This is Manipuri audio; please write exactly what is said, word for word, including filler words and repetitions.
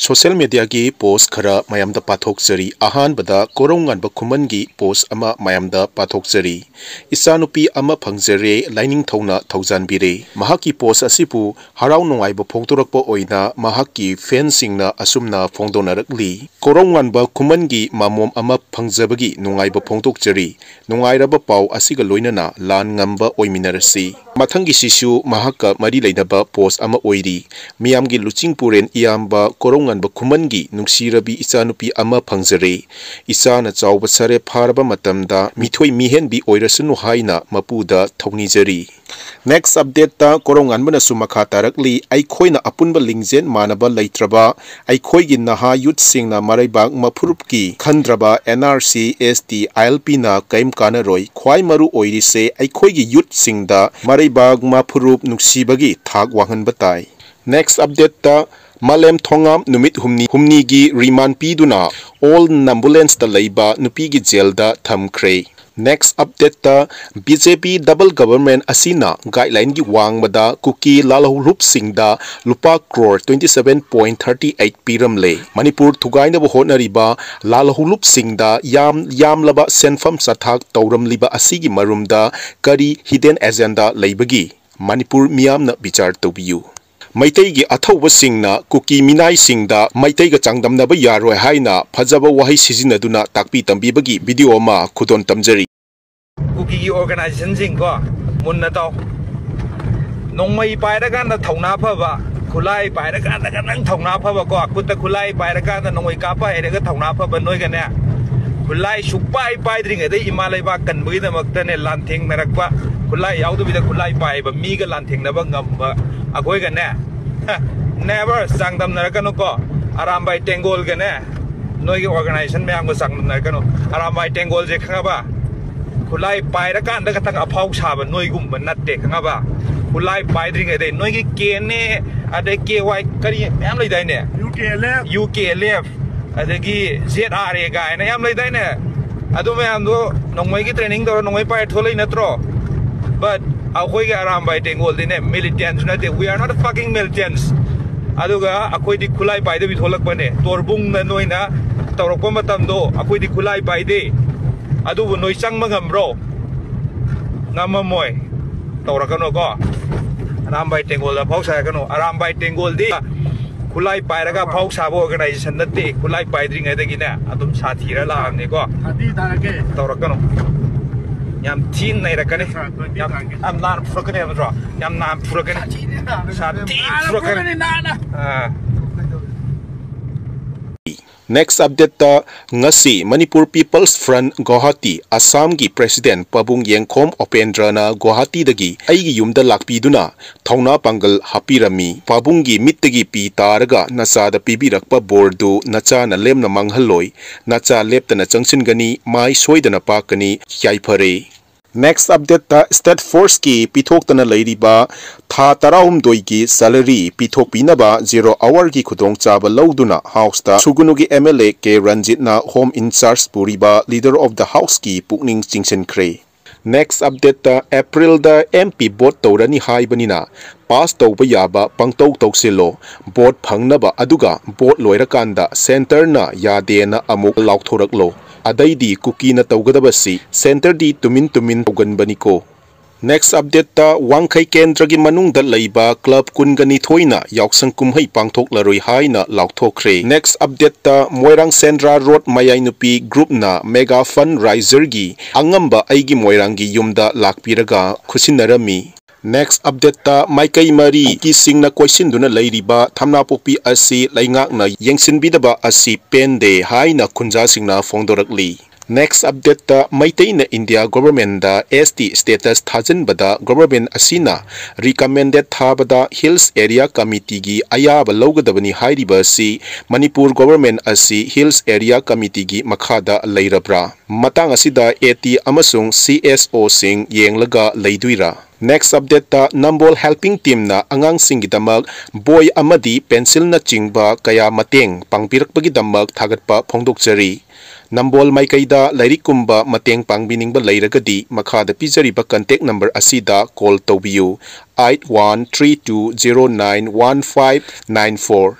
ꯁꯣꯁꯤꯌꯦꯜ ꯃꯦꯗꯤꯌꯥꯒꯤ ꯄꯣꯁ ꯈꯔ ꯃꯌꯥꯝꯗ ꯄꯥꯊꯣꯛꯆꯔꯤ꯫ ꯑꯍꯥꯟꯕꯗ ꯀꯣꯔꯧꯉꯥꯟꯕ ꯈꯨꯃꯟꯒꯤ ꯄꯣꯁ ꯑꯃ ꯃꯌꯥꯝꯗ ꯄꯥꯊꯣꯛꯆꯔꯤ꯫ "ꯏꯆꯥꯅꯨꯄꯤ ꯑꯃ ꯐꯪꯖꯔꯦ, ꯂꯥꯏꯅꯤꯡꯊꯧꯅ ꯊꯧꯖꯥꯟꯕꯤꯔꯦ"꯫ ꯃꯍꯥꯛꯀꯤ ꯄꯣꯁ ꯑꯁꯤꯕꯨ ꯍꯔꯥꯎ ꯅꯨꯡꯉꯥꯏꯕ ꯐꯣꯡꯗꯣꯔꯛꯄ ꯑꯣꯏꯅ ꯃꯍꯥꯛꯀꯤ ꯐꯦꯟꯁꯤꯡꯅ ꯑꯁꯨꯝꯅ ꯐꯣꯡꯗꯣꯛꯅꯔꯛꯂꯤ: "ꯀꯣꯔꯧꯉꯥꯟꯕ ꯈꯨꯃꯟꯒꯤ ꯃꯃꯣꯝ ꯑꯃ ꯐꯪꯖꯕꯒꯤ ꯅꯨꯡꯉꯥꯏꯕ ꯐꯣꯡꯗꯣꯛꯆꯔꯤ꯫ ꯅꯨꯡꯉꯥꯏꯔꯕ ꯄꯥꯎ ꯑꯁꯤꯒ ꯂꯣꯏꯅꯅ ꯂꯥꯟ ꯉꯝꯕ ꯑꯣꯏꯃꯤꯟꯅꯔꯁꯤ"꯫ ꯃꯊꯪꯒꯤꯁꯤꯁꯨ ꯃꯍꯥꯛꯀ ꯃꯔꯤ ꯂꯩꯅꯕ ꯄꯣꯁ ꯑꯃ ꯑꯣꯏꯔꯤ꯫ "ꯃꯤꯌꯥꯝꯒꯤ ꯂꯨꯆꯤꯡ ꯄꯨꯔꯦꯟ ꯏꯌꯥꯝꯕ ꯀꯣꯔꯧꯉꯥꯟꯕ ꯈꯨꯃꯟꯒꯤ ꯅꯨꯡꯁꯤꯔꯕꯤ ꯏꯆꯥꯅꯨꯄꯤ ꯑꯃ ꯐꯪꯖꯔꯦ꯫ ꯏꯆꯥꯅ ꯆꯥꯎꯕ ꯁꯥꯔꯦ ꯐꯥꯔꯕ ꯃꯇꯝꯗ ꯃꯤꯊꯣꯏ ꯃꯤꯍꯦꯟꯕꯤ ꯑꯣꯏꯔꯁꯅꯨ ꯍꯥꯏꯅ ꯃꯄꯨꯗ ꯊꯧꯅꯤꯖꯔꯤ"꯫ ꯅꯦꯛꯁ ꯑꯞꯗꯦꯠꯇ ꯀꯣꯔꯧꯉꯥꯟꯕꯅꯁꯨ ꯃꯈꯥ ꯇꯥꯔꯛꯂꯤ: "ꯑꯩꯈꯣꯏꯅ ꯑꯄꯨꯟꯕ ꯂꯤꯡꯖꯦꯜ ꯃꯥꯟꯅꯕ ꯂꯩꯇ꯭ꯔꯕ, ꯑꯩꯈꯣꯏꯒꯤ ꯅꯍꯥ ꯌꯨꯠꯁꯤꯡꯅ ꯃꯔꯩꯕꯥꯛ ꯃꯐꯨꯔꯨꯞꯀꯤ ꯈꯟꯗ꯭ꯔꯕ and R C, S T, I L ꯄꯤꯅ ꯀꯔꯤꯝ ꯀꯥꯟꯅꯔꯣꯏ꯫ ꯈ꯭ꯋꯥꯏ ꯃꯔꯨ ꯑꯣꯏꯔꯤꯁꯦ ꯑꯩꯈꯣꯏꯒꯤ ꯌꯨꯠꯁꯤꯡꯗ ꯃꯔꯩꯕꯥꯛ ꯃꯐꯨꯔꯨꯞ ꯅꯨꯡꯁꯤꯕꯒꯤ ꯊꯥꯛ ꯋꯥꯡꯍꯟꯕ ꯇꯥꯏ"꯫ ꯅꯦꯛꯁ ꯑꯞꯗꯦꯠꯇ ꯃꯥꯂꯦꯝ ꯊꯣꯉꯥꯝ ꯅꯨꯃꯤꯠ ꯍꯨꯝꯅꯤ, ꯍꯨꯝꯅꯤꯒꯤ ꯔꯤꯃꯥꯟ ꯄꯤꯗꯨꯅ ꯑꯣꯜ ꯅꯝꯕꯨꯂꯦꯟꯁꯇ ꯂꯩꯕ ꯅꯨꯄꯤꯒꯤ ꯖꯦꯜꯗ ꯊꯝꯈ꯭ꯔꯦ꯫ ꯅꯦꯛꯁ ꯑꯞꯗꯦꯠꯇ ꯕꯤ ꯖꯦ ꯄꯤ ꯗꯕꯜ ꯒꯕꯔꯃꯦꯟ ꯑꯁꯤꯅ ꯒꯥꯏꯗꯂꯥꯏꯟꯒꯤ ꯋꯥꯡꯃꯗ ꯀꯨꯀꯤ ꯂꯥꯜꯍꯧꯂꯨꯞꯁꯤꯡꯗ ꯂꯨꯄꯥ crore twenty seven point thirty eight ꯄꯤꯔꯝꯂꯦ꯫ Manipur ꯊꯨꯒꯥꯏꯅꯕ ꯍꯣꯠꯅꯔꯤꯕ ꯂꯥꯜꯍꯧꯂꯨꯞꯁꯤꯡꯗ ꯌꯥꯝ ꯌꯥꯝꯂꯕ ꯁꯦꯟꯐꯝ ꯆꯊꯥꯛ ꯇꯧꯔꯝꯂꯤꯕ ꯑꯁꯤꯒꯤ ꯃꯔꯨꯝꯗ ꯀꯔꯤ ꯍꯤꯗꯦꯟ ꯑꯦꯖꯦꯟꯗꯥ ꯂꯩꯕꯒꯤ? ꯃꯅꯤꯄꯨꯔ ꯃꯤꯌꯥꯝꯅ ꯕꯤꯆꯥꯔ ꯇꯧꯕꯤꯌꯨ꯫ ꯃꯩꯇꯩꯒꯤ ꯑꯊꯧꯕꯁꯤꯡꯅ ꯀꯨꯀꯤ ꯃꯤꯅꯥꯏꯁꯤꯡꯗ ꯃꯩꯇꯩꯒ ꯆꯥꯡꯗꯝꯅꯕ ꯌꯥꯔꯣꯏ ꯍꯥꯏꯅ ꯐꯖꯕ ꯋꯥꯍꯩ ꯁꯤꯖꯤꯟꯅꯗꯨꯅ ꯇꯥꯛꯄꯤ ꯇꯝꯕꯤꯕꯒꯤ ꯚꯤꯗꯤꯑꯣ ꯑꯃ ꯈꯨꯗꯣꯟ ꯇꯝꯖꯔꯤ꯫ ꯀꯨꯀꯤꯒꯤ ꯑꯣꯔꯒꯅꯥꯏꯖꯦꯁꯟꯁꯤꯡꯀꯣ, ꯃꯨꯟꯅ ꯇꯥꯎ꯫ ꯅꯣꯡꯃꯩ ꯄꯥꯏꯔꯀꯥꯟꯗ ꯊꯧꯅꯥ ꯐꯕ, ꯈꯨꯠꯂꯥꯏ ꯄꯥꯏꯔꯀꯥꯟꯗ ꯈꯇꯪ ꯊꯧꯅꯥ ꯐꯕꯀꯣ, ꯈꯨꯠꯇ ꯈꯨꯠꯂꯥꯏ ꯄꯥꯏꯔꯀꯥꯟꯗ ꯅꯣꯡꯃꯩ ꯀꯥꯞꯄ ꯍꯩꯔꯒ ꯊꯧꯅꯥ ꯐꯕ ꯅꯣꯏꯒꯅꯦ, ꯈꯨꯠꯂꯥꯏ ꯁꯨꯛꯄꯥꯏ ꯄꯥꯏꯗ꯭ꯔꯤꯉꯩꯗ ꯏꯃꯥ ꯂꯩꯕꯥꯛ ꯀꯟꯕꯒꯤꯗꯃꯛꯇꯅꯦ ꯂꯥꯟꯊꯦꯡꯅꯔꯛꯄ, ꯈꯨꯠꯂꯥꯏ ꯌꯥꯎꯗꯕꯤꯗ ꯈꯨꯠꯂꯥꯏ ꯄꯥꯏꯕ ꯃꯤꯒ ꯂꯥꯟꯊꯦꯡꯅꯕ ꯉꯝꯕ ꯑꯩꯈꯣꯏꯒꯅꯦ, never ꯆꯥꯡꯗꯝꯅꯔꯛꯀꯅꯨꯀꯣ꯫ ꯑꯔꯥꯝꯕꯥꯏ ꯇꯦꯡꯒꯣꯜꯒꯅꯦ, ꯅꯣꯏꯒꯤ ꯑꯣꯔꯒꯅꯥꯏꯖꯦꯁꯟ ꯃꯌꯥꯝꯒ ꯆꯥꯡꯗꯝꯅꯔꯛꯀꯅꯨ꯫ ꯑꯔꯥꯝꯕꯥꯏ ꯇꯦꯡꯒꯣꯜꯁꯦ ꯈꯪꯉꯕ? ꯈꯨꯠꯂꯥꯏ ꯄꯥꯏꯔꯀꯥꯟꯗ ꯈꯇꯪ ꯑꯐꯥꯎ ꯁꯥꯕ ꯅꯣꯏꯒꯨꯝꯕ ꯅꯠꯇꯦ, ꯈꯪꯉꯕ? ꯈꯨꯠꯂꯥꯏ ꯄꯥꯏꯗ꯭ꯔꯤꯉꯩꯗꯩ ꯅꯣꯏꯒꯤ ꯀꯦ ꯑꯦꯟ ꯑꯦ, ꯑꯗꯩ ꯀꯦ ꯋꯥꯏ, ꯀꯔꯤ ꯃꯌꯥꯝ ꯂꯩꯗꯥꯏꯅꯦ? U K L F. U K L F, ꯑꯗꯒꯤ ꯖꯦꯠ ꯑꯥꯔ ꯑꯦ ꯀꯥꯏꯅ ꯌꯥꯝ ꯂꯩꯗꯥꯏꯅꯦ? ꯑꯗꯨ ꯃꯌꯥꯝꯗꯣ ꯅꯣꯡꯃꯩꯒꯤ ꯇ꯭ꯔꯦꯅꯤꯡ ꯇꯧꯔ ꯅꯣꯡꯃꯩ ꯄꯥꯏꯔ ꯊꯣꯛꯂꯛꯏ ꯅꯠꯇ꯭ꯔꯣ? But ꯑꯩꯈꯣꯏꯒꯤ ꯑꯔꯥꯝꯕꯥꯏ ꯇꯦꯡꯒꯣꯜꯗꯤꯅꯦ, ꯃꯤꯂꯤꯇꯦꯟꯁꯨ ꯅꯠꯇꯦ, we are not fucking militants꯫ ꯑꯗꯨꯒ ꯑꯩꯈꯣꯏꯗꯤ ꯈꯨꯠꯂꯥꯏ ꯄꯥꯏꯗꯕꯤ ꯊꯣꯛꯂꯛꯄꯅꯦ꯫ ꯇꯣꯔꯕꯨꯡꯗ ꯅꯣꯏꯅ ꯇꯧꯔꯛꯄ ꯃꯇꯝꯗꯣ ꯑꯩꯈꯣꯏꯗꯤ ꯈꯨꯠꯂꯥꯏ ꯄꯥꯏꯗꯦ꯫ ꯑꯗꯨꯕꯨ ꯅꯣꯏ ꯆꯪꯕ ꯉꯝꯕ꯭ꯔꯣ? ꯉꯝꯃꯝꯃꯣꯏ꯫ ꯇꯧꯔꯛꯀꯅꯨꯀꯣ꯫ ꯑꯔꯥꯝꯕꯥꯏ ꯇꯦꯡꯒꯣꯜꯗ ꯐꯥꯎ ꯁꯥꯔꯛꯀꯅꯨ꯫ ꯑꯔꯥꯝꯕꯥꯏ ꯇꯦꯡꯒꯣꯜꯗꯤ ꯈꯨꯠꯂꯥꯏ ꯄꯥꯏꯔꯒ ꯐꯥꯎ ꯁꯥꯕ ꯑꯣꯔꯒꯅꯥꯏꯖꯦꯁꯟ ꯅꯠꯇꯦ꯫ ꯈꯨꯠꯂꯥꯏ ꯄꯥꯏꯗ꯭ꯔꯤꯉꯩꯗꯒꯤꯅꯦ ꯑꯗꯨꯝ ꯁꯥꯊꯤꯔ ꯂꯥꯛꯑꯕꯅꯤꯀꯣ꯫ ꯁꯥꯊꯤ ꯇꯥꯔꯛꯀꯦ꯫ ꯇꯧꯔꯛꯀꯅꯨ꯫ ꯌꯥꯝ ꯊꯤꯅ ꯅꯩꯔꯛꯀꯅꯤ꯫ ꯁꯥꯊꯤ ꯌꯥꯝ ꯇꯥꯔꯛꯀꯦ꯫ ꯌꯥꯝ ꯅꯥꯟꯅ ꯐꯨꯔꯛꯀꯅꯤ ꯍꯥꯏꯕ ꯅꯠꯇ꯭ꯔꯣ? ꯌꯥꯝ ꯅꯥꯟꯅ ꯐꯨꯔꯛꯀꯅꯤ꯫ ꯁꯥꯊꯤꯅ ꯅꯥꯟꯅ ꯁꯥꯊꯤ ꯅꯥꯟꯅ ꯐꯨꯔꯛꯀꯅꯤ꯫ ꯐꯨꯔꯛꯀꯅꯤ, ꯅꯥꯟꯅ꯫ ꯑꯥ꯫ Next update ꯇ, ꯉꯁꯤ Manipur People's Front ꯒꯨꯋꯥꯍꯥꯇꯤ ꯑꯁꯥꯝꯒꯤ president ꯄꯥꯕꯨꯡ ꯌꯦꯡꯈꯣꯝ ꯎꯄꯦꯟꯗ꯭ꯔꯅ ꯒꯨꯋꯥꯍꯥꯇꯤꯗꯒꯤ ꯑꯩꯒꯤ ꯌꯨꯝꯗ ꯂꯥꯛꯄꯤꯗꯨꯅ ꯊꯧꯅꯥ ꯄꯥꯡꯒꯜ ꯍꯥꯞꯄꯤꯔꯝꯃꯤ꯫ ꯄꯥꯕꯨꯡꯒꯤ ꯃꯤꯠꯇꯒꯤ ꯄꯤ ꯇꯥꯔꯒ ꯅꯆꯥꯗ ꯄꯤꯕꯤꯔꯛꯄ ꯕꯣꯔꯗꯨ ꯅꯆꯥꯅ ꯂꯦꯝꯅ ꯃꯥꯡꯍꯜꯂꯣꯏ꯫ ꯅꯆꯥ ꯂꯦꯞꯇꯅ ꯆꯪꯁꯤꯟꯒꯅꯤ, ꯃꯥꯏ ꯁꯣꯏꯗꯅ ꯄꯥꯛꯀꯅꯤ꯫ ꯌꯥꯏꯐꯔꯦ꯫ Next update ꯇ, state force ꯀꯤ ꯄꯤꯊꯣꯛꯇꯅ ꯂꯩꯔꯤꯕ ꯊꯥ ꯇꯔꯥꯍꯨꯝꯗꯣꯏꯒꯤ salary ꯄꯤꯊꯣꯛꯄꯤꯅꯕ zero hour ꯒꯤ ꯈꯨꯗꯣꯡꯆꯥꯕ ꯂꯧꯗꯨꯅ House ꯇ ꯁꯨꯒꯅꯨꯒꯤ M L A K ꯔꯟꯖꯤꯠꯅ Home in charge ꯄꯨꯔꯤꯕ Leader of the House ꯀꯤ ꯄꯨꯛꯅꯤꯡ ꯆꯤꯡꯁꯤꯟꯈ꯭ꯔꯦ꯫ Next update ꯇ, April ꯗ M P vote ꯇꯧꯔꯅꯤ ꯍꯥꯏꯕꯅꯤꯅ pass ꯇꯧꯕ ꯌꯥꯕ ꯄꯪꯇꯧ ꯇꯧꯁꯤꯜꯂꯣ꯫ Vote ꯐꯪꯅꯕ, ꯑꯗꯨꯒ vote ꯂꯣꯏꯔꯀꯥꯟꯗ centre ꯅ ꯌꯥꯗꯦꯅ ꯑꯃꯨꯛ ꯂꯥꯎꯊꯣꯔꯛꯂꯣ꯫ ꯑꯗꯩꯗꯤ ꯀꯨꯀꯤꯅ ꯇꯧꯒꯗꯕꯁꯤ centre ꯗꯤ ꯇꯨꯃꯤꯟ ꯇꯨꯃꯤꯟ ꯇꯧꯒꯟꯕꯅꯤꯀꯣ꯫ Next update ꯇ, ꯋꯥꯡꯈꯩ ꯀꯦꯟꯗ꯭ꯔꯒꯤ ꯃꯅꯨꯡꯗ ꯂꯩꯕ club ꯀꯨꯟꯒ ꯅꯤꯊꯣꯏꯅ ꯌꯥꯎꯁꯪ ꯀꯨꯝꯍꯩ ꯄꯥꯡꯊꯣꯛꯂꯔꯣꯏ ꯍꯥꯏꯅ ꯂꯥꯎꯊꯣꯛꯈ꯭ꯔꯦ꯫ Next update ꯇ, ꯃꯣꯏꯔꯥꯡ ꯁꯦꯟꯗ꯭ꯔꯥ ꯔꯣꯗ ꯃꯌꯥꯏ ꯅꯨꯄꯤ group ꯅ mega fundraiser ꯒꯤ ꯑꯉꯝꯕ ꯑꯩꯒꯤ ꯃꯣꯏꯔꯥꯡꯒꯤ ꯌꯨꯝꯗ ꯂꯥꯛꯄꯤꯔꯒ ꯈꯨꯠꯁꯤꯟꯅꯔꯝꯃꯤ꯫ Next update ꯇ, ꯃꯥꯏꯀꯩ ꯃꯔꯤ ꯀꯨꯀꯤꯁꯤꯡꯅ ꯀꯣꯏꯁꯤꯟꯗꯨꯅ ꯂꯩꯔꯤꯕ ꯊꯝꯅꯥꯄꯣꯛꯄꯤ ꯑꯁꯤ ꯂꯩꯉꯥꯛꯅ ꯌꯦꯡꯁꯤꯟꯕꯤꯗꯕ ꯑꯁꯤ ꯄꯦꯟꯗꯦ ꯍꯥꯏꯅ ꯈꯨꯟꯖꯥꯁꯤꯡꯅ ꯐꯣꯡꯗꯣꯔꯛꯂꯤ꯫ Next update ꯇ, ꯃꯩꯇꯩꯅ India government ꯗ S T status ꯊꯥꯖꯤꯟꯕꯗ government ꯑꯁꯤꯅ recommended ꯊꯥꯕꯗ Hills Area Committee ꯒꯤ ꯑꯌꯥꯕ ꯂꯧꯒꯗꯕꯅꯤ ꯍꯥꯏꯔꯤꯕ ꯑꯁꯤ ꯃꯅꯤꯄꯨꯔ government ꯑꯁꯤ Hills Area Committee ꯒꯤ ꯃꯈꯥꯗ ꯂꯩꯔꯕ꯭ꯔꯥ? ꯃꯇꯥꯡ ꯑꯁꯤꯗ A T ꯑꯃꯁꯨꯡ C S O ꯁꯤꯡ ꯌꯦꯡꯂꯒ ꯂꯩꯗꯣꯏꯔꯥ? Next update ꯇ, ꯅꯝꯕꯣꯜ helping team ꯅ ꯑꯉꯥꯡꯁꯤꯡꯒꯤꯗꯃꯛ ꯕꯣꯏ ꯑꯃꯗꯤ ꯄꯦꯟꯁꯤꯜꯅꯆꯤꯡꯕ ꯀꯌꯥ ꯃꯇꯦꯡ ꯄꯥꯡꯕꯤꯔꯛꯄꯒꯤꯗꯃꯛ ꯊꯥꯒꯠꯄ ꯐꯣꯡꯗꯣꯛꯆꯔꯤ꯫ ꯅꯝꯕꯣꯜ ꯃꯥꯏꯀꯩꯗ ꯂꯥꯏꯔꯤꯛ ꯀꯨꯝꯕ ꯃꯇꯦꯡ ꯄꯥꯡꯕꯤꯅꯤꯡꯕ ꯂꯩꯔꯒꯗꯤ ꯃꯈꯥꯗ ꯄꯤꯖꯔꯤꯕ contact number ꯑꯁꯤꯗ call ꯇꯧꯕꯤꯌꯨ, eight one three two zero nine one five nine four꯫